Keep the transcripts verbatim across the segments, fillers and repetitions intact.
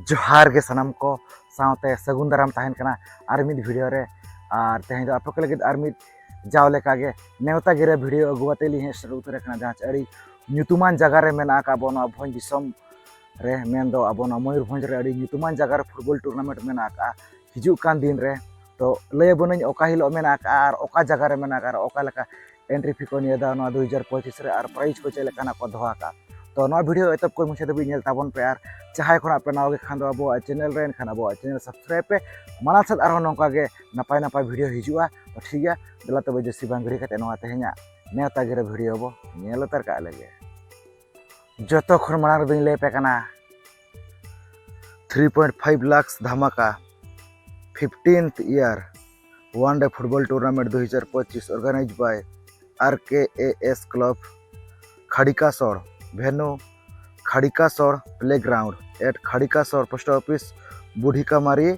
ᱡᱚᱦᱟᱨ ᱜᱮ ᱥᱟᱱᱟᱢ ᱠᱚ, ᱥᱟᱶᱛᱮ ᱥᱟᱹᱜᱩᱱ ᱫᱟᱨᱟᱢ ᱛᱟᱦᱮᱱ ᱠᱟᱱᱟ ᱟᱨ ᱢᱤᱫ ᱵᱷᱤᱰᱤᱭᱳ ᱨᱮ᱾ ᱟᱨ ᱛᱮᱦᱮᱧ ᱫᱚ ᱟᱯᱮ ᱠᱚ ᱞᱟᱹᱜᱤᱫ ᱟᱨ ᱢᱤᱫ ᱡᱟᱣ ᱞᱮᱠᱟᱜᱮ ᱱᱮᱣᱛᱟ ᱜᱤᱨᱟᱹ ᱵᱷᱤᱰᱤᱭᱳ ᱟᱹᱜᱩ ᱠᱟᱛᱮ ᱞᱤᱧ ᱦᱮᱡ ᱥᱮᱴᱮᱨ ᱩᱛᱟᱹᱨ ᱟᱠᱟᱱᱟ, ᱡᱟᱦᱟᱸ ᱪᱮ ᱟᱹᱰᱤ ᱧᱩᱛᱩᱢᱟᱱ ᱡᱟᱭᱜᱟ ᱨᱮ ᱢᱮᱱᱟᱜ ᱟᱠᱟᱫ ᱟᱵᱚ ᱱᱚᱣᱟ ᱵᱷᱚᱸᱡᱽ ᱫᱤᱥᱚᱢ ᱨᱮ, ᱢᱮᱱᱫᱚ ᱟᱵᱚ ᱱᱚᱣᱟ ᱢᱚᱭᱩᱨᱵᱷᱚᱸᱡᱽ ᱨᱮ ᱟᱹᱰᱤ ᱧᱩᱛᱩᱢᱟᱱ ᱡᱟᱭᱜᱟ ᱨᱮ ᱯᱷᱩᱴᱵᱚᱞ ᱴᱩᱨᱱᱟᱢᱮᱱᱴ ᱢᱮᱱᱟᱜ ᱟᱠᱟᱫᱼᱟ ᱦᱤᱡᱩᱜ ᱠᱟᱱ ᱫᱤᱱ ᱨᱮ᱾ ᱛᱚ ᱞᱟᱹᱭ ᱟᱵᱚᱱᱟᱹᱧ ᱚᱠᱟ ᱦᱤᱞᱳᱜ ᱢᱮᱱᱟᱜ ᱟᱠᱟᱫᱼᱟ ᱟᱨ ᱚᱠᱟ ᱡᱟᱭᱜᱟ ᱨᱮ ᱢᱮᱱᱟᱜ ᱟᱠᱟᱫᱼᱟ ᱟᱨ ᱚᱠᱟ ᱞᱮᱠᱟ ᱮᱱᱴᱨᱤ ᱯᱷᱤ ᱠᱚ ᱱᱤᱭᱟᱹ ᱫᱷᱟᱣ ᱱᱚᱣᱟ ᱫᱩ ᱦᱟᱡᱟᱨ ᱯᱚᱸᱪᱤᱥ ᱨᱮ ᱟᱨ ᱯᱨᱟᱭᱤᱡᱽ ᱠᱚ ᱪᱮᱫ ᱞᱮᱠᱟᱱᱟᱜ ᱠᱚ ᱫᱚᱦᱚ ᱟᱠᱟᱫᱼᱟ᱾ ᱛᱚ ᱱᱚᱣᱟ ᱵᱷᱤᱰᱤᱭᱳ ᱮᱛᱚᱦᱚᱵ ᱠᱷᱚᱱ ᱢᱩᱪᱟᱹᱫ ᱫᱷᱟᱹᱵᱤᱡ ᱧᱮᱞ ᱛᱟᱵᱚᱱ ᱯᱮ, ᱟᱨ ᱡᱟᱦᱟᱸᱭ ᱠᱷᱚᱱᱟᱜ ᱯᱮ ᱱᱟᱣᱟ ᱜᱮ ᱠᱷᱟᱱ ᱫᱚ ᱟᱵᱚᱣᱟᱜ ᱪᱮᱱᱮᱞ ᱨᱮ, ᱮᱱᱠᱷᱟᱱ ᱟᱵᱚᱣᱟᱜ ᱪᱮᱱᱮᱞ ᱥᱟᱵᱥᱠᱨᱟᱭᱤᱵ ᱯᱮ᱾ ᱢᱟᱲᱟᱝ ᱥᱮᱫ ᱟᱨᱦᱚᱸ ᱱᱚᱝᱠᱟ ᱜᱮ ᱱᱟᱯᱟᱭ ᱱᱟᱯᱟᱭ ᱵᱷᱤᱰᱤᱭᱳ ᱦᱤᱡᱩᱜᱼᱟ᱾ ᱛᱚ ᱴᱷᱤᱠ ᱜᱮᱭᱟ, ᱫᱮᱞᱟ ᱛᱚᱵᱮ ᱡᱟᱹᱥᱛᱤ ᱵᱟᱝ ᱜᱷᱟᱹᱲᱤ ᱠᱟᱛᱮ ᱱᱚᱣᱟ ᱛᱮᱦᱮᱧᱟᱜ ᱱᱮᱣᱛᱟ ᱜᱤᱨᱟᱹ ᱵᱷᱤᱰᱤᱭᱳ ᱵᱚ ᱧᱮᱞ ᱩᱛᱟᱹᱨ ᱠᱟᱜ ᱞᱮᱜᱮ᱾ ᱡᱚᱛᱚ ᱠᱷᱚᱱ ᱢᱟᱲᱟᱝ ᱨᱮᱫᱚᱧ ᱞᱟᱹᱭ ᱟᱯᱮ ᱠᱟᱱᱟ, three point five lakhs ᱫᱷᱟᱢᱟᱠᱟ fifteenth year one day football tournament ᱫᱩ ᱦᱟᱡᱟᱨ ᱯᱚᱸᱪᱤᱥ organized by R K A S club ᱠᱷᱟᱲᱤᱠᱟᱥᱚᱲ, venue ᱠᱷᱟᱲᱤᱠᱟᱥᱚᱲ playground at ᱠᱷᱟᱲᱤᱠᱟᱥᱚᱲ post office ᱵᱩᱰᱷᱤᱠᱟᱢᱟᱨᱤ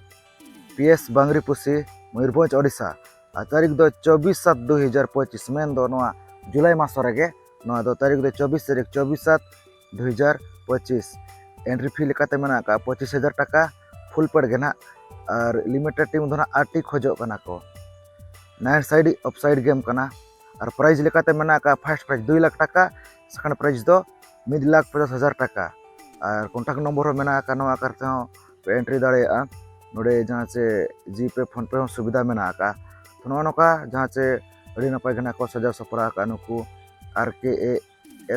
P S ᱵᱟᱝᱨᱤᱯᱩᱥᱤ Mayurbhanj Odisha. ᱟᱨ ᱛᱟᱹᱨᱤᱠᱷ ᱫᱚ ᱪᱚᱵᱵᱤᱥ ᱥᱟᱛ ᱫᱩ ᱦᱟᱡᱟᱨ ᱯᱚᱸᱪᱤᱥ, ᱢᱮᱱᱫᱚ ᱱᱚᱣᱟ ᱡᱩᱞᱟᱭ ᱢᱟᱥ ᱨᱮᱜᱮ᱾ ᱱᱚᱣᱟ ᱫᱚ ᱛᱟᱹᱨᱤᱠᱷ ᱫᱚ ᱪᱚᱵᱵᱤᱥ ᱛᱟᱹᱨᱤᱠᱷ, ᱪᱚᱵᱵᱤᱥ ᱥᱟᱛ ᱫᱩ ᱦᱟᱡᱟᱨ ᱯᱚᱸᱪᱤᱥ᱾ ᱮᱱᱴᱨᱤ ᱯᱷᱤ ᱞᱮᱠᱟᱛᱮ ᱢᱮᱱᱟᱜ ᱟᱠᱟᱫ ᱯᱚᱸᱪᱤᱥ ᱦᱟᱡᱟᱨ ᱴᱟᱠᱟ ᱯᱷᱩᱞ ᱯᱮᱰ ᱜᱮ ᱱᱟᱦᱟᱜ, ᱟᱨ ᱞᱤᱢᱤᱴᱮᱰ ᱴᱤᱢ ᱫᱚ ᱱᱟᱦᱟᱜ ᱟᱴ ᱴᱤ ᱠᱷᱚᱡᱚᱜ ᱠᱟᱱᱟ ᱠᱚ᱾ Nine side of side game ᱠᱟᱱᱟ᱾ ᱟᱨ ᱯᱨᱟᱭᱤᱡᱽ ᱞᱮᱠᱟᱛᱮ ᱢᱮᱱᱟᱜ ᱟᱠᱟᱫ ᱯᱷᱟᱥᱴ ᱯᱨᱟᱭᱤᱡᱽ ᱫᱩᱭ ᱞᱟᱠᱷ ᱴᱟᱠᱟ, ᱥᱮᱠᱮᱱᱰ ᱯᱨᱟᱭᱤᱡᱽ ᱫᱚ ᱢᱤᱫ ᱞᱟᱠᱷ ᱯᱚᱪᱟᱥ ᱦᱟᱡᱟᱨ ᱴᱟᱠᱟ᱾ ᱟᱨ ᱠᱚᱱᱴᱟᱠᱴ ᱱᱚᱢᱵᱚᱨ ᱦᱚᱸ ᱢᱮᱱᱟᱜ ᱟᱠᱟᱫ ᱱᱚᱣᱟ ᱠᱟᱨ ᱛᱮᱦᱚᱸ ᱯᱮ ᱮᱱᱴᱨᱤ ᱫᱟᱲᱮᱭᱟᱜᱼᱟ᱾ ᱱᱚᱰᱮ ᱡᱟᱦᱟᱸ ᱪᱮ ᱡᱤᱯᱮ, ᱯᱷᱳᱱ ᱯᱮ ᱦᱚᱸ ᱥᱩᱵᱤᱫᱷᱟ ᱢᱮᱱᱟᱜ ᱟᱠᱟᱫ᱾ ᱛᱚ ᱱᱚᱜᱼᱚ ᱱᱚᱝᱠᱟ ᱡᱟᱦᱟᱸ ᱪᱮ ᱟᱹᱰᱤ ᱱᱟᱯᱟᱭ ᱜᱮ ᱱᱟᱦᱟᱜ ᱠᱚ ᱥᱟᱡᱟᱣ ᱥᱟᱯᱲᱟᱣ ᱟᱠᱟᱫ ᱱᱩᱠᱩ R K A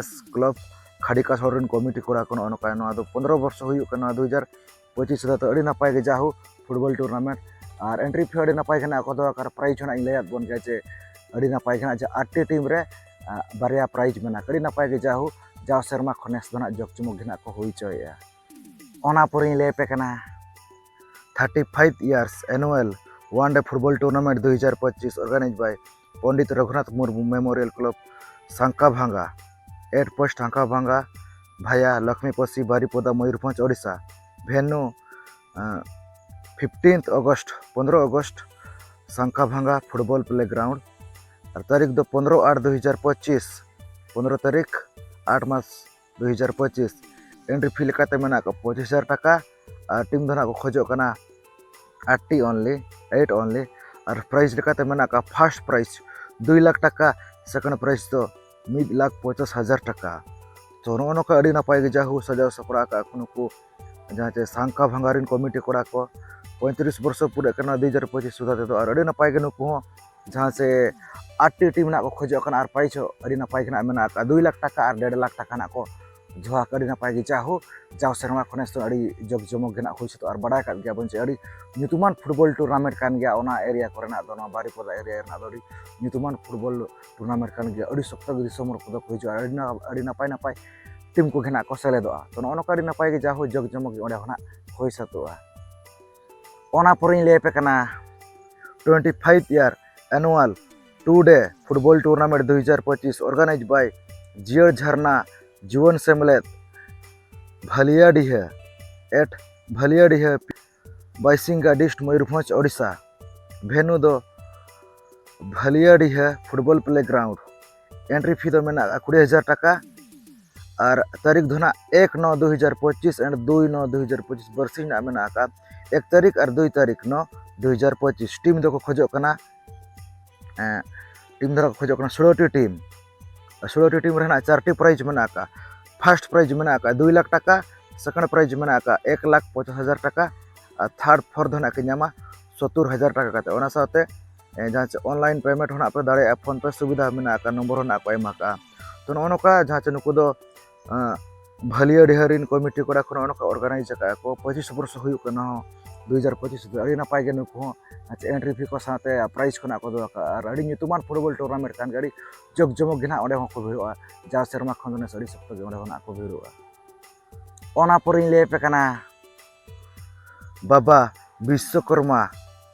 S club ᱠᱷᱟᱰᱤᱠᱟᱥᱚᱲ ᱨᱮᱱ ᱠᱚᱢᱤᱴᱤ ᱠᱚᱲᱟ ᱠᱚ᱾ ᱱᱚᱜᱼᱚ ᱱᱚᱝᱠᱟ ᱱᱚᱣᱟ ᱫᱚ ᱯᱚᱱᱨᱚ ᱵᱚᱨᱥᱚ ᱦᱩᱭᱩᱜ ᱠᱟᱱᱟ, ᱫᱩ ᱦᱟᱡᱟᱨ ᱯᱚᱸᱪᱤᱥ ᱨᱮ᱾ ᱛᱚ ᱟᱹᱰᱤ ᱱᱟᱯᱟᱭ ᱜᱮ ᱡᱟᱦᱳ ᱯᱷᱩᱴᱵᱚᱞ ᱴᱩᱨᱱᱟᱢᱮᱱᱴ᱾ ᱟᱨ ᱮᱱᱴᱨᱤ ᱯᱷᱤ ᱟᱹᱰᱤ ᱱᱟᱯᱟᱭ ᱜᱮ ᱱᱟᱦᱟᱜ ᱠᱚ ᱫᱚᱦᱚ ᱟᱠᱟᱫ᱾ ᱯᱨᱟᱭᱤᱡᱽ ᱦᱚᱸ ᱱᱟᱦᱟᱜ ᱤᱧ ᱞᱟᱹᱭᱟᱫ ᱵᱚᱱ ᱜᱮᱭᱟ ᱡᱮ ᱟᱹᱰᱤ ᱱᱟᱯᱟᱭ ᱜᱮ ᱱᱟᱦᱟᱜ ᱡᱮ ᱟᱴ ᱴᱤ ᱴᱤᱢ ᱨᱮ, ᱟ, ᱵᱟᱨᱭᱟ ᱯᱨᱟᱭᱤᱡᱽ ᱢᱮᱱᱟᱜᱼᱟ᱾ ᱟᱹᱰᱤ ᱱᱟᱯᱟᱭ ᱜᱮ ᱡᱟᱦᱳ ᱡᱟᱣ ᱥᱮᱨᱢᱟ ᱠᱷᱚᱱ ᱱᱮᱥ ᱫᱚ ᱱᱟᱦᱟᱜ ᱡᱚᱠ ᱡᱚᱢᱚᱠ ᱜᱮ ᱱᱟᱦᱟᱜ ᱠᱚ ᱦᱩᱭ ᱦᱚᱪᱚᱭᱮᱫᱼᱟ᱾ ᱚᱱᱟ ᱯᱚᱨᱮᱧ ᱞᱟᱹᱭ ᱟᱯᱮ ᱠᱟᱱᱟ thirty five years annual one day football tournament ᱫᱩ ᱦᱟᱡᱟᱨ ᱯᱚᱸᱪᱤᱥ organized by Pandit Raghunath Murmu Memorial Club Sankabhanga, at post Sankabhanga via Lakhmiposi Baripada Mayurbhanj Odisha. venue fifteenth August, ᱯᱚᱱᱨᱚ August Sankabhanga football play ground. ᱟᱨ ᱛᱟᱹᱨᱤᱠᱷ ᱫᱚ ᱯᱚᱱᱨᱚ ᱟᱴ ᱫᱩ ᱦᱟᱡᱟᱨ ᱯᱚᱸᱪᱤᱥ, ᱯᱚᱱᱨᱚ ᱛᱟᱹᱨᱤᱠᱷ ᱟᱴ ᱢᱟᱥ ᱫᱩ ᱦᱟᱡᱟᱨ ᱯᱚᱸᱪᱤᱥ᱾ ᱮᱱᱴᱨᱤ ᱯᱷᱤ ᱞᱮᱠᱟᱛᱮ ᱢᱮᱱᱟᱜ ᱟᱠᱟᱫ ᱯᱚᱸᱪᱤᱥ ᱦᱟᱡᱟᱨ ᱴᱟᱠᱟ᱾ ᱟᱨ ᱴᱤᱢ ᱫᱚ ᱱᱟᱦᱟᱜ ᱠᱚ ᱠᱷᱚᱡᱚᱜ ᱠᱟᱱᱟ ᱟᱴ ᱴᱤ only, eight only᱾ ᱟᱨ ᱯᱨᱟᱭᱤᱡᱽ ᱞᱮᱠᱟᱛᱮ ᱢᱮᱱᱟᱜ ᱟᱠᱟᱫ ᱯᱷᱟᱨᱥᱴ ᱯᱨᱟᱭᱤᱡᱽ ᱫᱩᱭ ᱞᱟᱠᱷ ᱴᱟᱠᱟ, ᱥᱮᱠᱮᱱᱰ ᱯᱨᱟᱭᱤᱡᱽ ᱫᱚ ᱢᱤᱫ ᱞᱟᱠᱷ ᱯᱚᱧᱪᱟᱥ ᱦᱟᱡᱟᱨ ᱴᱟᱠᱟ᱾ ᱛᱚ, ᱱᱚᱜᱼᱚ ᱱᱚᱝᱠᱟ ᱟᱹᱰᱤ ᱱᱟᱯᱟᱭ ᱜᱮ ᱡᱟ ᱦᱳ ᱥᱟᱡᱟᱣ ᱥᱟᱯᱲᱟᱣ ᱟᱠᱟᱫ ᱠᱚ ᱱᱩᱠᱩ ᱡᱟᱦᱟᱸ ᱪᱮ ᱥᱟᱝᱠᱟ ᱵᱷᱟᱝᱜᱟᱨᱤᱱ ᱠᱚᱢᱤᱴᱤ ᱠᱚᱲᱟ ᱠᱚ, ᱯᱚᱸᱭᱛᱨᱤᱥ ᱵᱚᱨᱥᱚ ᱯᱩᱨᱟᱹᱜ ᱠᱟᱱᱟ ᱫᱩ ᱦᱟᱡᱟᱨ ᱯᱚᱸᱪᱤᱥ ᱥᱩᱫᱷᱟ ᱛᱮᱫᱚ᱾ ᱟᱨ ᱟᱹᱰᱤ ᱱᱟᱯᱟᱭ ᱜᱮ ᱱᱩᱠᱩ ᱦᱚᱸ ᱡᱟᱦᱟᱸ ᱪᱮ ᱟᱴ ᱴᱤ ᱴᱤᱢ ᱱᱟᱜ ᱠᱚ ᱠᱷᱚᱡᱚᱜ ᱠᱟᱱᱟ ᱟᱨ ᱯᱨᱟᱭᱤᱡᱽ ᱦᱚᱸ ᱟᱹᱰᱤ ᱱᱟᱯᱟᱭ ᱜᱮ ᱱᱟᱜ ᱢᱮᱱᱟᱜ ᱟᱠᱟᱫ, ᱫᱩᱭ ᱞᱟᱠᱷ ᱴᱟᱠᱟ ᱟᱨ ᱰᱮᱲ ᱞᱟᱠᱷ ᱴᱟᱠᱟ ᱱᱟᱜ ᱠᱚ ᱡᱚᱦᱟ ᱠᱚ᱾ ᱟᱹᱰᱤ ᱱᱟᱯᱟᱭ ᱜᱮ ᱡᱟ ᱦᱳ ᱡᱟᱣ ᱥᱮᱨᱢᱟ ᱠᱷᱚᱱᱮ ᱥᱮ ᱟᱹᱰᱤ ᱡᱚᱜᱽ ᱡᱚᱢᱚᱠ ᱜᱮ ᱱᱟᱜ ᱦᱩᱭ ᱥᱟᱹᱛᱚᱜᱼᱟ᱾ ᱟᱨ ᱵᱟᱰᱟᱭ ᱠᱟᱫ ᱜᱮᱭᱟ ᱵᱚᱱ ᱡᱮ ᱟᱹᱰᱤ ᱧᱩᱛᱩᱢᱟᱱ ᱯᱷᱩᱴᱵᱚᱞ ᱴᱩᱨᱱᱟᱢᱮᱱᱴ ᱠᱟᱱ ᱜᱮᱭᱟ ᱚᱱᱟ ᱮᱨᱤᱭᱟ ᱠᱚᱨᱮᱱᱟᱜ ᱫᱚ, ᱱᱚᱣᱟ ᱵᱟᱨᱤᱯᱚᱫᱟ ᱮᱨᱤᱭᱟ ᱨᱮᱱᱟᱜ ᱫᱚ ᱟᱹᱰᱤ ᱧᱩᱛᱩᱢᱟᱱ ᱯᱷᱩᱴᱵᱚᱞ ᱴᱩᱨᱱᱟᱢᱮᱱᱴ ᱠᱟᱱ ᱜᱮᱭᱟ᱾ ᱟᱹᱰᱤ ᱥᱚᱠᱛᱚ ᱜᱮ ᱫᱤᱥᱚᱢ ᱦᱚᱲ ᱠᱚᱫᱚ ᱠᱚ ᱦᱤᱡᱩᱜᱼᱟ, ᱟᱹᱰᱤ ᱱᱟ-, ᱟᱹᱰᱤ ᱱᱟᱯᱟᱭ ᱱᱟᱯᱟᱭ ᱴᱤᱢ ᱠᱚᱜᱮ ᱱᱟᱜ ᱠᱚ ᱥᱮᱞᱮᱫᱚᱜᱼᱟ᱾ ᱛᱚ, ᱱᱚᱜᱼᱚ ᱱᱚᱝᱠᱟ ᱟᱹᱰᱤ ᱱᱟᱯᱟᱭ ᱜᱮ ᱡᱟ ᱦᱳ ᱡᱚᱜᱽ ᱡᱚᱢᱚᱠ ᱜᱮ ᱚᱸᱰᱮ ᱦᱚᱸ ᱱᱟᱜ ᱦᱩᱭ ᱥᱟᱹᱛᱚᱜᱼᱟ᱾ ᱚᱱᱟ ᱯᱚᱨᱮᱧ ᱞᱟᱹᱭ ᱟᱯᱮ ᱠᱟᱱᱟ twenty five year annual two day football tournament ᱫᱩ ᱦᱟᱡᱟᱨ ᱯᱚᱸᱪᱤᱥ organized by ᱡᱤᱭᱟᱹᱲ ᱡᱷᱟᱨᱱᱟ ᱡᱩᱣᱟᱹᱱ ᱥᱮᱢᱞᱮᱫ ᱵᱷᱟᱞᱤᱭᱟᱰᱤᱦᱟᱹ at ᱵᱷᱟᱞᱤᱭᱟᱰᱤᱦᱟᱹ ᱵᱟᱭᱥᱤᱝᱜᱟ district ᱢᱚᱭᱩᱨᱵᱷᱚᱸᱡᱽ ᱳᱰᱤᱥᱟ᱾ ᱵᱷᱮᱱᱩ ᱫᱚ ᱵᱷᱟᱞᱤᱭᱟᱰᱤᱦᱟᱹ football playground᱾ Entry fee ᱫᱚ ᱢᱮᱱᱟᱜᱼᱟ ᱠᱩᱲᱤ ᱦᱟᱡᱟᱨ ᱴᱟᱠᱟ᱾ ᱟᱨ ᱛᱟᱹᱨᱤᱠᱷ ᱫᱚ ᱱᱟᱜ ᱮᱠ ᱱᱚ ᱫᱩ ᱦᱟᱡᱟᱨ ᱯᱚᱸᱪᱤᱥ and ᱫᱩᱭ ᱱᱚ ᱫᱩ ᱦᱟᱡᱟᱨ ᱯᱚᱸᱪᱤᱥ ᱵᱟᱨᱥᱤᱧ ᱱᱟᱜ ᱢᱮᱱᱟᱜ ᱟᱠᱟᱫ᱾ ᱮᱠ ᱛᱟᱹᱨᱤᱠᱷ ᱟᱨ ᱫᱩᱭ ᱛᱟᱹᱨᱤᱠᱷ ᱱᱚ ᱫᱩ ᱦᱟᱡᱟᱨ ᱯᱚᱸᱪᱤᱥ᱾ ᱴᱤᱢ ᱫᱚᱠᱚ ᱠᱷᱚᱡᱚᱜ ᱠᱟᱱᱟ, ᱮᱸ, ᱴᱤᱢ ᱫᱚ ᱱᱟᱜ ᱠᱚ ᱠᱷᱚᱡᱚᱜ ᱠᱟᱱᱟ ᱥᱳᱞᱳ ᱴᱤ ᱴᱤᱢ᱾ ᱥᱳᱞᱳ ᱴᱤ ᱴᱤᱢ ᱨᱮ ᱱᱟᱜ ᱪᱟᱨᱴᱤ ᱯᱨᱟᱭᱤᱡᱽ ᱢᱮᱱᱟᱜ ᱟᱠᱟᱫ᱾ ᱯᱷᱟᱨᱥᱴ ᱯᱨᱟᱭᱤᱡᱽ ᱢᱮᱱᱟᱜ ᱟᱠᱟᱫ ᱫᱩᱭ ᱞᱟᱠᱷ ᱴᱟᱠᱟ, ᱥᱮᱠᱮᱱᱰ ᱯᱨᱟᱭᱤᱡᱽ ᱢᱮᱱᱟᱜ ᱟᱠᱟᱫ ᱮᱠ ᱞᱟᱠᱷ ᱯᱚᱧᱪᱟᱥ ᱦᱟᱡᱟᱨ ᱴᱟᱠᱟ, ᱟᱨ ᱛᱷᱟᱨᱰ ᱯᱷᱳᱨ ᱫᱚ ᱱᱟᱜ ᱠᱚ ᱧᱟᱢᱟ ᱥᱚᱛᱛᱚᱨ ᱦᱟᱡᱟᱨ ᱴᱟᱠᱟ ᱠᱟᱛᱮ᱾ ᱚᱱᱟ ᱥᱟᱶᱛᱮ, ᱮᱸ, ᱡᱟᱦᱟᱸ ᱪᱮ online payment ᱦᱚᱸ ᱱᱟᱜ ᱯᱮ ᱫᱟᱲᱮᱭᱟᱜᱼᱟ, PhonePe ᱥᱩᱵᱤᱫᱷᱟ ᱢᱮᱱᱟᱜ ᱟᱠᱟᱫ, ᱱᱚᱢᱵᱚᱨ ᱦᱚᱸ ᱱᱟᱜ ᱠᱚ ᱮᱢ ᱟᱠᱟᱫᱼᱟ᱾ ᱛᱚ, ᱱᱚᱜᱼᱚ ᱱᱚᱝᱠᱟ ᱡᱟᱦᱟᱸ ᱪᱮ ᱱᱩᱠᱩ ᱫᱚ, ᱟᱸ, ᱵᱷᱟᱹᱞᱤᱭᱟᱹᱰᱤᱦᱟᱹ ᱨᱤᱱ ᱠᱚᱢᱤᱴᱤ ᱠᱚᱲᱟ ᱠᱚ ᱱᱚᱜᱼᱚ ᱱᱚᱝᱠᱟ organize ᱟᱠᱟᱫᱼᱟ ᱠᱚ᱾ ᱯᱚᱸᱪᱤᱥ ᱵᱚᱨᱥᱚ ᱦᱩᱭᱩᱜ ᱠᱟᱱᱟ ᱦᱚᱸ ᱫᱩ ᱦᱟᱡᱟᱨ ᱯᱚᱸᱪᱤᱥ ᱨᱮ᱾ ᱟᱹᱰᱤ ᱱᱟᱯᱟᱭ ᱜᱮ ᱱᱩᱠᱩ ᱦᱚᱸ, ᱟᱨ ᱪᱮ entry fee ᱠᱚ ᱥᱟᱶᱛᱮ ᱯᱨᱟᱭᱤᱡᱽ ᱠᱚ ᱱᱟᱜ ᱠᱚ ᱫᱚᱦᱚ ᱟᱠᱟᱫᱼᱟ᱾ ᱟᱨ ᱟᱹᱰᱤ ᱧᱩᱛᱩᱢᱟᱱ ᱯᱷᱩᱴᱵᱚᱞ ᱴᱩᱨᱱᱟᱢᱮᱱᱴ ᱠᱟᱱ ᱜᱮᱭᱟ, ᱟᱹᱰᱤ ᱡᱚᱜᱽ ᱡᱚᱢᱚᱠ ᱜᱮ ᱱᱟᱜ ᱚᱸᱰᱮ ᱦᱚᱸ ᱠᱚ ᱵᱷᱤᱲᱚᱜᱼᱟ᱾ ᱡᱟᱣ ᱥᱮᱨᱢᱟ ᱠᱷᱚᱱ ᱫᱚ ᱱᱮᱥ ᱟᱹᱰᱤ ᱥᱚᱠᱛᱚ ᱜᱮ ᱚᱸᱰᱮ ᱦᱚᱸ ᱱᱟᱜ ᱠᱚ ᱵᱷᱤᱲᱚᱜᱼᱟ᱾ ᱚᱱᱟ ᱯᱚᱨᱮᱧ ᱞᱟᱹᱭ ᱟᱯᱮ ᱠᱟᱱᱟ ᱵᱟᱵᱟ ᱵᱤᱥᱥᱚᱠᱚᱨᱢᱟ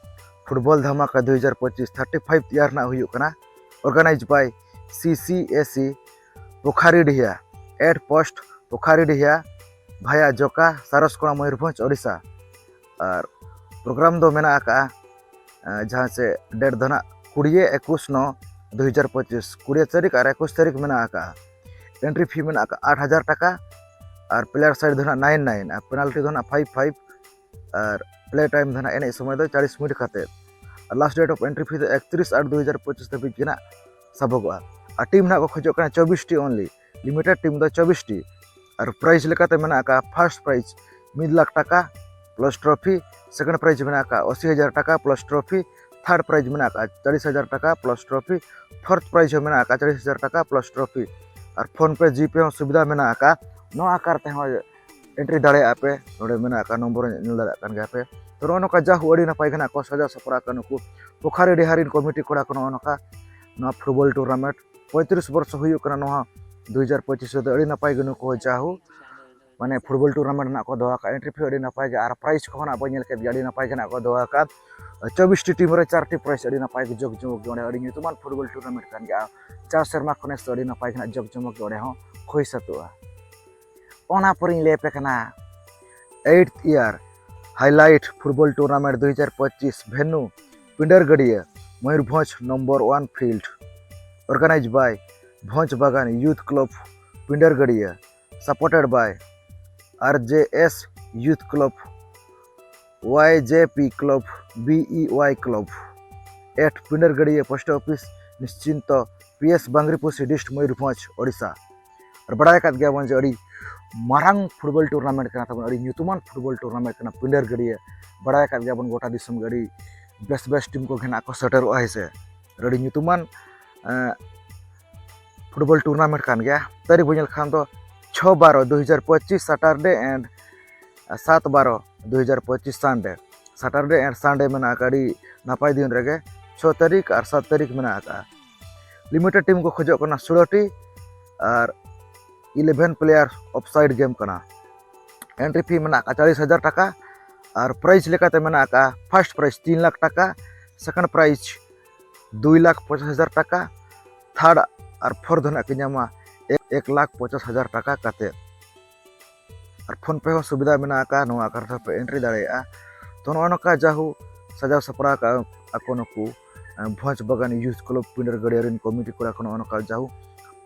ᱯᱷᱩᱴᱵᱚᱞ ᱫᱷᱟᱢᱟᱠᱟ ᱫᱩ ᱦᱟᱡᱟᱨ ᱯᱚᱸᱪᱤᱥ, thirty five year ᱨᱮᱱᱟᱜ ᱦᱩᱭᱩᱜ ᱠᱟᱱᱟ, organized by C C A C ᱯᱳᱠᱷᱟᱨᱤᱰᱤᱦᱟ, at post ᱯᱳᱠᱷᱟᱨᱤᱰᱤᱦᱟ via ᱡᱚᱠᱟ, ᱥᱟᱨᱚᱥᱠᱚᱲᱟ, Mayurbhanj, Odisha. R program ᱫᱚ ᱢᱮᱱᱟᱜ ᱟᱠᱟᱫᱼᱟ, ᱟᱸ, ᱡᱟᱦᱟᱸ ᱪᱮ date ᱫᱚ ᱱᱟᱜ ᱠᱩᱲᱤᱭᱟᱹ ᱮᱠᱩᱥ ᱱᱚ ᱫᱩ ᱦᱟᱡᱟᱨ ᱯᱚᱸᱪᱤᱥ, ᱠᱩᱲᱤᱭᱟᱹ ᱛᱟᱹᱨᱤᱠᱷ ᱟᱨ ᱮᱠᱩᱥ ᱛᱟᱹᱨᱤᱠᱷ ᱢᱮᱱᱟᱜ ᱟᱠᱟᱫᱼᱟ᱾ Entry fee ᱢᱮᱱᱟᱜ ᱟᱠᱟᱫᱼᱟ ᱟᱴ ᱦᱟᱡᱟᱨ ᱴᱟᱠᱟ, ᱟᱨ player side ᱫᱚ ᱱᱟᱦᱟᱜ nine nine, ᱟᱨ penalty ᱫᱚ ᱱᱟᱦᱟᱜ five five, ᱟᱨ play time ᱫᱚ ᱱᱟᱦᱟᱜ ᱮᱱᱮᱡ ᱥᱚᱢᱚᱭ ᱫᱚ ᱪᱟᱞᱤᱥ ᱢᱤᱱᱤᱴ ᱠᱟᱛᱮ᱾ ᱟᱨ last date of entry fee ᱫᱚ ᱮᱠᱛᱨᱤᱥ ᱟᱴ ᱫᱩ ᱦᱟᱡᱟᱨ ᱯᱚᱸᱪᱤᱥ ᱫᱷᱟᱹᱵᱤᱡ ᱜᱮ ᱱᱟᱦᱟᱜ ᱥᱟᱵᱚᱜᱚᱜᱼᱟ᱾ ᱟᱨ ᱴᱤᱢ ᱱᱟᱦᱟᱜ ᱠᱚ ᱠᱷᱚᱡᱚᱜ ᱠᱟᱱᱟ ᱪᱚᱵᱵᱤᱥ ᱴᱤ only, limited ᱴᱤᱢ ᱫᱚ ᱪᱚᱵᱵᱤᱥ ᱴᱤ᱾ ᱟᱨ prize ᱞᱮᱠᱟᱛᱮ ᱢᱮᱱᱟᱜ ᱟᱠᱟᱫ first prize ᱢᱤᱫ ᱞᱟᱠᱷ ᱴᱟᱠᱟ plus trophy, second prize ᱢᱮᱱᱟᱜ ᱟᱠᱟᱫ ᱟᱥᱤ ᱦᱟᱡᱟᱨ ᱴᱟᱠᱟ plus trophy, third prize ᱢᱮᱱᱟᱜ ᱟᱠᱟᱫ ᱪᱟᱞᱤᱥ ᱦᱟᱡᱟᱨ ᱴᱟᱠᱟ plus trophy, fourth prize ᱦᱚᱸ ᱢᱮᱱᱟᱜ ᱟᱠᱟᱫ ᱪᱟᱞᱤᱥ ᱦᱟᱡᱟᱨ ᱴᱟᱠᱟ plus trophy᱾ ᱟᱨ PhonePe GPay ᱦᱚᱸ ᱥᱩᱵᱤᱫᱷᱟ ᱢᱮᱱᱟᱜ ᱟᱠᱟᱫ᱾ ᱱᱚᱣᱟ ᱟᱠᱟᱨ ᱛᱮᱦᱚᱸ entry ᱫᱟᱲᱮᱭᱟᱜᱼᱟ ᱯᱮ᱾ ᱱᱚᱰᱮ ᱢᱮᱱᱟᱜ ᱟᱠᱟᱫ ᱱᱚᱢᱵᱚᱨ ᱧᱮᱞ ᱫᱟᱲᱮᱭᱟᱜ ᱠᱟᱱ ᱜᱮᱭᱟ ᱯᱮ᱾ ᱛᱚ, ᱱᱚᱜᱼᱚ ᱱᱚᱝᱠᱟ ᱡᱟ ᱦᱩ ᱟᱹᱰᱤ ᱱᱟᱯᱟᱭ ᱜᱮ ᱱᱟᱜ ᱠᱚ ᱥᱟᱡᱟᱣ ᱥᱟᱯᱲᱟᱣ ᱟᱠᱟᱫ ᱱᱩᱠᱩ ᱯᱩᱠᱷᱟᱨᱤ ᱰᱤᱦᱟᱨᱤᱱ ᱠᱚᱢᱤᱴᱤ ᱠᱚᱲᱟ ᱠᱚ᱾ ᱱᱚᱜᱼᱚ ᱱᱚᱝᱠᱟ ᱱᱚᱣᱟ football tournament ᱯᱚᱸᱭᱛᱨᱤᱥ ᱵᱚᱨᱥᱚ ᱦᱩᱭᱩᱜ ᱠᱟᱱᱟ ᱱᱚᱣᱟ ᱫᱩ ᱦᱟᱡᱟᱨ ᱯᱚᱸᱪᱤᱥ ᱨᱮᱫᱚ᱾ ᱟᱹᱰᱤ ᱱᱟᱯᱟᱭ ᱜᱮ ᱱᱩᱠᱩ ᱡᱟ ᱦᱩ ᱢᱟᱱᱮ football tournament ᱨᱮᱱᱟᱜ ᱠᱚ ᱫᱚᱦᱚ ᱟᱠᱟᱫ, entry fee ᱟᱹᱰᱤ ᱱᱟᱯᱟᱭ ᱜᱮ, ᱟᱨ prize ᱠᱚᱦᱚᱸ ᱱᱟᱜ ᱵᱚᱱ ᱧᱮᱞ ᱠᱮᱫ ᱜᱮ, ᱟᱹᱰᱤ ᱱᱟᱯᱟᱭ ᱜᱮ ᱱᱟᱜ ᱠᱚ ᱫᱚᱦᱚ ᱟᱠᱟᱫ᱾ ᱪᱚᱵᱵᱤᱥ ᱴᱤ ᱴᱤᱢ ᱨᱮ ᱪᱟᱨ ᱴᱤ prize, ᱟᱹᱰᱤ ᱱᱟᱯᱟᱭ ᱜᱮ ᱡᱚᱠ ᱡᱚᱢᱚᱠ ᱜᱮ ᱚᱸᱰᱮ ᱟᱹᱰᱤ ᱧᱩᱛᱩᱢᱟᱱ football tournament ᱠᱟᱱ ᱜᱮᱭᱟ᱾ ᱪᱟᱨ ᱥᱮᱨᱢᱟ ᱠᱷᱚᱱ ᱱᱮᱥ ᱫᱚ ᱟᱹᱰᱤ ᱱᱟᱯᱟᱭ ᱜᱮ ᱱᱟᱜ ᱡᱚᱠ ᱡᱚᱢᱚᱠ ᱜᱮ ᱚᱸᱰᱮ ᱦᱚᱸ ᱦᱩᱭ ᱥᱟᱹᱛᱚᱜᱼᱟ᱾ ᱚᱱᱟ ᱯᱚᱨᱮᱧ ᱞᱟᱹᱭ ᱟᱯᱮ ᱠᱟᱱᱟ eighth year highlight football tournament ᱫᱩ ᱦᱟᱡᱟᱨ ᱯᱚᱸᱪᱤᱥ, venue ᱯᱤᱸᱰᱟᱹᱨ ᱜᱟᱹᱰᱭᱟᱹ, Mayurbhanj number one field, organized by ᱵᱷᱚᱸᱡᱽ ᱵᱟᱜᱟᱱ youth club ᱯᱤᱸᱰᱟᱹᱨ ᱜᱟᱹᱰᱭᱟᱹ, supported by RJS youth club, YJP club, BEY club, at ᱯᱤᱸᱰᱟᱹᱨ ᱜᱟᱹᱰᱭᱟᱹ, post office ᱱᱤᱥᱪᱤᱱᱛᱚ, PS ᱵᱟᱝᱨᱤᱯᱚᱥᱤ, district Mayurbhanj, Odisha. ᱟᱨ ᱵᱟᱲᱟᱭ ᱟᱠᱟᱫ ᱜᱮᱭᱟᱵᱚᱱ ᱡᱮ ᱟᱹᱰᱤ ᱢᱟᱨᱟᱝ football tournament ᱠᱟᱱᱟ ᱛᱟᱵᱚᱱ, ᱟᱹᱰᱤ ᱧᱩᱛᱩᱢᱟᱱ football tournament ᱠᱟᱱᱟ ᱯᱤᱸᱰᱟᱹᱨ ᱜᱟᱹᱰᱭᱟᱹ᱾ ᱵᱟᱲᱟᱭ ᱟᱠᱟᱫ ᱜᱮᱭᱟᱵᱚᱱ ᱜᱚᱴᱟ ᱫᱤᱥᱚᱢ ᱜᱮ ᱟᱹᱰᱤ ᱵᱮᱥ ᱵᱮᱥ ᱴᱤᱢ ᱠᱚ ᱜᱮ ᱱᱟᱜ ᱠᱚ ᱥᱮᱴᱮᱨᱚᱜᱼᱟ, ᱦᱮᱸ ᱥᱮ᱾ ᱟᱹᱰᱤ ᱧᱩᱛᱩᱢᱟᱱ, ᱮᱸ, football tournament ᱠᱟᱱ ᱜᱮᱭᱟ᱾ ᱛᱟᱹᱨᱤᱠᱷ ᱵᱚᱱ ᱧᱮᱞ ᱠᱷᱟᱱ ᱫᱚ ᱪᱷᱚ ᱵᱟᱨᱚ ᱫᱩ ᱦᱟᱡᱟᱨ ᱯᱚᱸᱪᱤᱥ Saturday and ᱥᱟᱛ ᱵᱟᱨᱚ ᱫᱩ ᱦᱟᱡᱟᱨ ᱯᱚᱸᱪᱤᱥ Sunday᱾ Saturday and Sunday ᱢᱮᱱᱟᱜ ᱟᱠᱟᱫ, ᱟᱹᱰᱤ ᱱᱟᱯᱟᱭ ᱫᱤᱱ ᱨᱮᱜᱮ᱾ ᱪᱷᱚ ᱛᱟᱹᱨᱤᱠᱷ ᱟᱨ ᱥᱟᱛ ᱛᱟᱹᱨᱤᱠᱷ ᱢᱮᱱᱟᱜ ᱟᱠᱟᱫᱼᱟ᱾ Limited ᱴᱤᱢ ᱠᱚ ᱠᱷᱚᱡᱚᱜ ᱠᱟᱱᱟ ᱥᱳᱞᱳ ᱴᱤ ᱟᱨ eleven player offside game ᱠᱟᱱᱟ᱾ Entry fee ᱢᱮᱱᱟᱜ ᱟᱠᱟᱫ ᱪᱟᱞᱤᱥ ᱦᱟᱡᱟᱨ ᱴᱟᱠᱟ᱾ ᱟᱨ prize ᱞᱮᱠᱟᱛᱮ ᱢᱮᱱᱟᱜ ᱟᱠᱟᱫ first prize ᱛᱤᱱ ᱞᱟᱠᱷ ᱴᱟᱠᱟ, second prize ᱫᱩᱭ ᱞᱟᱠᱷ ᱯᱚᱪᱟᱥ ᱦᱟᱡᱟᱨ ᱴᱟᱠᱟ, third ᱟᱨ fourth ᱫᱚ ᱱᱟᱜ ᱠᱤᱱ ᱧᱟᱢᱟ ᱮᱠ ᱞᱟᱠᱷ ᱯᱚᱪᱟᱥ ᱦᱟᱡᱟᱨ ᱴᱟᱠᱟ ᱠᱟᱛᱮ᱾ ᱟᱨ PhonePe ᱦᱚᱸ ᱥᱩᱵᱤᱫᱷᱟ ᱢᱮᱱᱟᱜ ᱟᱠᱟᱫ, ᱱᱚᱣᱟ ᱟᱠᱟᱨ ᱛᱮᱦᱚᱸ ᱯᱮ entry ᱫᱟᱲᱮᱭᱟᱜᱼᱟ᱾ ᱛᱚ, ᱱᱚᱜᱼᱚ ᱱᱚᱝᱠᱟ ᱡᱟᱦᱩ ᱥᱟᱡᱟᱣ ᱥᱟᱯᱲᱟᱣ ᱟᱠᱟᱫ ᱟᱠᱚ ᱱᱩᱠᱩ, ᱮᱸ, ᱵᱷᱚᱸᱡᱽ ᱵᱟᱜᱟᱱ youth club ᱯᱤᱸᱰᱟᱹᱨ ᱜᱟᱹᱰᱭᱟᱹ ᱨᱮᱱ ᱠᱚᱢᱤᱴᱤ ᱠᱚᱲᱟ ᱠᱚ᱾ ᱱᱚᱜᱼᱚ ᱱᱚᱝᱠᱟ ᱡᱟᱦᱩ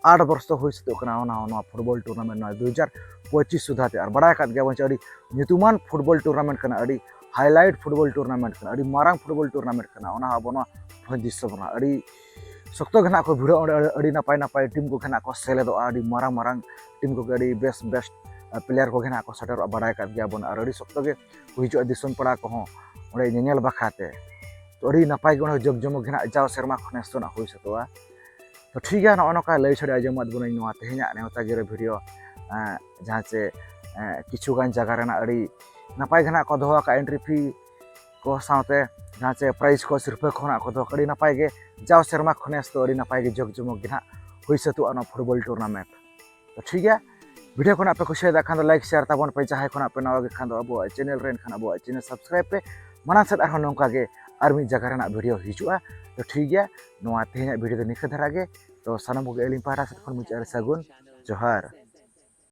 ᱟᱴ ᱵᱚᱨᱥᱚ ᱦᱩᱭ ᱥᱟᱹᱛᱚᱜ ᱠᱟᱱᱟ ᱚᱱᱟ ᱱᱚᱣᱟ ᱯᱷᱩᱴᱵᱚᱞ ᱴᱩᱨᱱᱟᱢᱮᱱᱴ ᱱᱚᱣᱟ ᱫᱩ ᱦᱟᱡᱟᱨ ᱯᱚᱸᱪᱤᱥ ᱥᱩᱫᱷᱟ ᱛᱮ᱾ ᱟᱨ ᱵᱟᱲᱟᱭ ᱟᱠᱟᱫ ᱜᱮᱭᱟ ᱵᱚᱱ ᱡᱮ ᱟᱹᱰᱤ ᱧᱩᱛᱩᱢᱟᱱ ᱯᱷᱩᱴᱵᱚᱞ ᱴᱩᱨᱱᱟᱢᱮᱱᱴ ᱠᱟᱱᱟ, ᱟᱹᱰᱤ ᱦᱟᱭᱞᱟᱭᱤᱴ ᱯᱷᱩᱴᱵᱚᱞ ᱴᱩᱨᱱᱟᱢᱮᱱᱴ ᱠᱟᱱᱟ, ᱟᱹᱰᱤ ᱢᱟᱨᱟᱝ ᱯᱷᱩᱴᱵᱚᱞ ᱴᱩᱨᱱᱟᱢᱮᱱᱴ ᱠᱟᱱᱟ᱾ ᱚᱱᱟ ᱦᱚᱸ ᱟᱵᱚ ᱱᱚᱣᱟ ᱵᱷᱚᱸᱡᱽ ᱫᱤᱥᱚᱢ ᱨᱮᱱᱟᱜ ᱟᱹᱰᱤ ᱥᱚᱠᱛᱚ ᱜᱮ ᱱᱟᱜ ᱠᱚ ᱵᱷᱤᱲᱚᱜᱼᱟ ᱚᱸᱰᱮ᱾ ᱟᱹᱰᱤ, ᱟᱹᱰᱤ ᱱᱟᱯᱟᱭ ᱱᱟᱯᱟᱭ ᱴᱤᱢ ᱠᱚᱜᱮ ᱱᱟᱜ ᱠᱚ ᱥᱮᱞᱮᱫᱚᱜᱼᱟ, ᱟᱹᱰᱤ ᱢᱟᱨᱟᱝ ᱢᱟᱨᱟᱝ ᱴᱤᱢ ᱠᱚᱜᱮ, ᱟᱹᱰᱤ ᱵᱮᱥ ᱵᱮᱥ ᱯᱞᱮᱭᱟᱨ ᱠᱚᱜᱮ ᱱᱟᱜ ᱠᱚ ᱥᱮᱴᱮᱨᱚᱜᱼᱟ, ᱵᱟᱲᱟᱭ ᱟᱠᱟᱫ ᱜᱮᱭᱟ ᱵᱚᱱ᱾ ᱟᱨ ᱟᱹᱰᱤ ᱥᱚᱠᱛᱚ ᱜᱮ ᱠᱚ ᱦᱤᱡᱩᱜᱼᱟ ᱫᱤᱥᱚᱢ ᱯᱮᱲᱟ ᱠᱚᱦᱚᱸ ᱚᱸᱰᱮ ᱧᱮᱧᱮᱞ ᱵᱟᱠᱷᱨᱟ ᱛᱮ᱾ ᱛᱚ ᱟᱹᱰᱤ ᱱᱟᱯᱟᱭ ᱜᱮ ᱚᱸᱰᱮ ᱡᱚᱜᱽ ᱡᱚᱢᱚᱠ ᱜᱮ ᱱᱟᱜ ᱡᱟᱣ ᱥᱮᱨᱢᱟ ᱠᱷᱚᱱᱮᱥ ᱫᱚ ᱱᱟᱜ ᱦᱩᱭ ᱥᱟᱹᱛᱚᱜᱼᱟ᱾ ᱛᱚ ᱴᱷᱤᱠ ᱜᱮᱭᱟ, ᱱᱚᱜᱼᱚ ᱱᱚᱝᱠᱟ ᱞᱟᱹᱭ ᱥᱟᱰᱮ ᱟᱸᱡᱚᱢᱟᱫ ᱵᱚᱱᱟᱹᱧ ᱱᱚᱣᱟ ᱛᱮᱦᱮᱧᱟᱜ ᱱᱮᱣᱛᱟ ᱜᱤᱨᱟᱹ ᱵᱷᱤᱰᱤᱭᱳ, ᱮᱸ, ᱡᱟᱦᱟᱸ ᱪᱮ, ᱮᱸ, ᱠᱤᱪᱷᱩ ᱜᱟᱱ ᱡᱟᱭᱜᱟ ᱨᱮᱱᱟᱜ ᱟᱹᱰᱤ ᱱᱟᱯᱟᱭ ᱜᱮ ᱱᱟᱜ ᱠᱚ ᱫᱚᱦᱚ ᱟᱠᱟᱫᱼᱟ ᱮᱱᱴᱨᱤ ᱯᱷᱤ ᱠᱚ ᱥᱟᱶᱛᱮ ᱡᱟᱦᱟᱸ ᱪᱮ ᱯᱨᱟᱭᱤᱡᱽ ᱠᱚ ᱥᱤᱨᱯᱟᱹ ᱠᱚ ᱱᱟᱜ ᱠᱚ ᱫᱚᱦᱚ ᱟᱠᱟᱫᱼᱟ᱾ ᱟᱹᱰᱤ ᱱᱟᱯᱟᱭ ᱜᱮ ᱡᱟᱣ ᱥᱮᱨᱢᱟ ᱠᱷᱚᱱᱮᱥ ᱫᱚ ᱟᱹᱰᱤ ᱱᱟᱯᱟᱭ ᱜᱮ ᱡᱚᱜᱽ ᱡᱚᱢᱚᱠ ᱜᱮ ᱱᱟᱜ ᱦᱩᱭ ᱥᱟᱹᱛᱚᱜᱼᱟ ᱱᱚᱣᱟ ᱯᱷᱩᱴᱵᱚᱞ ᱴᱩᱨᱱᱟᱢᱮᱱᱴ᱾ ᱛᱚ ᱴᱷᱤᱠ ᱜᱮᱭᱟ, ᱵᱷᱤᱰᱤᱭᱳ ᱠᱚ ᱱᱟᱜ ᱯᱮ ᱠᱩᱥᱤᱭᱟᱫᱟ ᱠᱷᱟᱱ ᱫᱚ ᱞᱟᱭᱤᱠ ᱥᱮᱭᱟᱨ ᱛᱟᱵᱚᱱ ᱯᱮ, ᱡᱟᱦᱟᱸᱭ ᱠᱷᱚᱱᱟᱜ ᱯᱮ ᱱᱟᱣᱟ ᱜᱮ ᱠᱷᱟᱱ ᱫᱚ ᱟᱵᱚᱣᱟᱜ ᱪᱮᱱᱮᱞ ᱨᱮ, ᱮᱱᱠᱷᱟᱱ ᱟᱵᱚᱣᱟᱜ ᱪᱮᱱᱮᱞ ᱥᱟᱵᱥᱠᱨᱟᱭᱤᱵ ᱯᱮ᱾ ᱢᱟᱲᱟᱝ ᱥᱮᱫ ᱟᱨᱦᱚᱸ ᱱᱚᱝᱠᱟ ᱜᱮ ᱟᱨ ᱢᱤᱫ ᱡᱟᱭᱜᱟ ᱨᱮᱱᱟᱜ ᱵᱷᱤᱰᱤᱭᱳ ᱦᱤᱡᱩᱜᱼᱟ᱾ ᱛᱚ ᱴᱷᱤᱠ ᱜᱮᱭᱟ, ᱱᱚᱣᱟ ᱛᱮᱦᱮᱧᱟᱜ ᱵᱷᱤᱰᱤᱭᱳ ᱫᱚ ᱱᱤᱝᱠᱟᱹ ᱫᱷᱟᱨᱟ ᱜᱮ᱾ ᱛᱚ ᱥᱟᱱᱟᱢ ᱠᱚᱜᱮ ᱟᱹᱞᱤᱧ ᱯᱟᱦᱴᱟ ᱥᱮᱫ ᱠᱷᱚᱱ ᱢᱩᱪᱟᱹᱫ ᱨᱮ ᱥᱟᱹᱜᱩᱱ ᱡᱚᱦᱟᱨ᱾